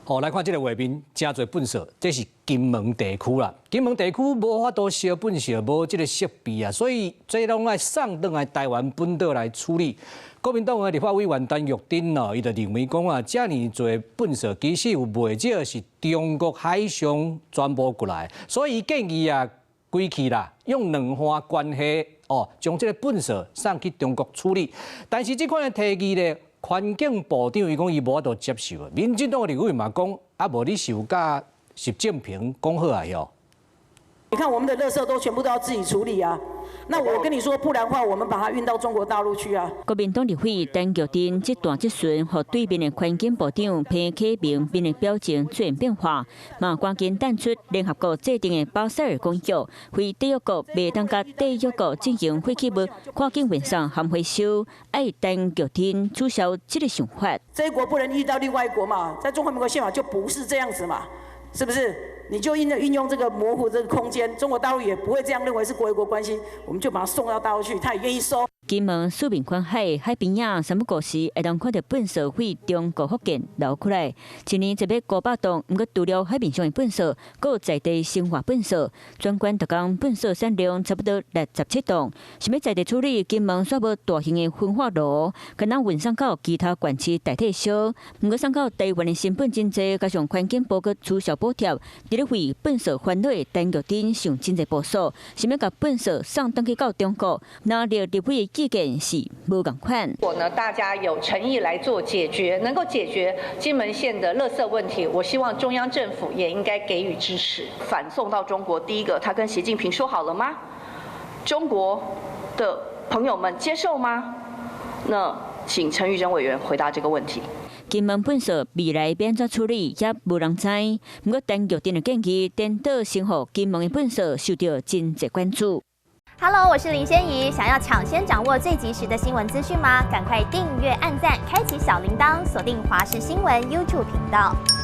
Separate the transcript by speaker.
Speaker 1: 哦，來看這个畫面，誠濟糞埽，這是金門地區啦。金門地區無法度燒糞埽，無這个設備啊，所以這攏愛送轉來台灣本島來處理。國民黨的立法委員陳玉珍哦，伊就認為講啊，遮爾濟糞埽其實有袂少是中國海上傳播過來，所以建議啊，規氣啦，用兩岸關係哦，將這个糞埽送去中國處理。但是這款的提議咧，環境部長伊講伊無法度接受，民進黨的立委嘛講，啊無你是有佮習近平講好啊喲。
Speaker 2: 你看我們的垃圾都全部都要自己處理啊，那我跟你說，不然的話，我們把它運到中國大陸去啊。
Speaker 3: 國民黨立委陳玉珍這段質詢，予對面的環境部長彭啟明面的表情出現變化，嘛趕緊淡出聯合國制定的巴塞爾公約，非締約國袂當佮締約國進行廢棄物跨境運送和回收，愛陳玉珍取消這个想法。
Speaker 2: 這一國不能運到另外一國嘛，在中華民國憲法就不是這樣子嘛，是不是？你就運用這個模糊這個空間，中國大陸也不會這樣認為是國與國關係，我們就把它送到大陸去，他也願意收。
Speaker 3: 金門四面環海，海邊仔三不五時會當看著糞埽對中國福建流出來。一年就欲500噸，毋過除了海面上的糞埽，閣有在地生活糞埽，全縣逐工糞埽產量差不多67噸。想欲在地處理，金門煞無大型的焚化爐，敢若運送到其他縣市代替燒。毋過送到台灣的成本真濟，加上環境部閣取消補貼，佇咧為糞埽煩惱的陳玉珍想真濟部署，想欲共糞埽送轉去到中國，那立委的意見是無仝款。
Speaker 4: 如果呢，大家有誠意來做解決，能夠解決金門縣的垃圾問題，我希望中央政府也應該給予支持。
Speaker 5: 反送到中國，第一個，他跟習近平說好了嗎？中國的朋友們接受嗎？那請陳玉珍委員回答這個問題。
Speaker 3: 金門糞埽未來欲按怎處理，也無人知。毋過陳玉珍的建議，顛倒先予金門的糞埽受著真濟關注。
Speaker 6: Hello，我是林仙怡。想要搶先掌握最及時的新聞資訊嗎？趕快訂閱、按讚、開啟小鈴鐺，鎖定華視新聞 YouTube 頻道。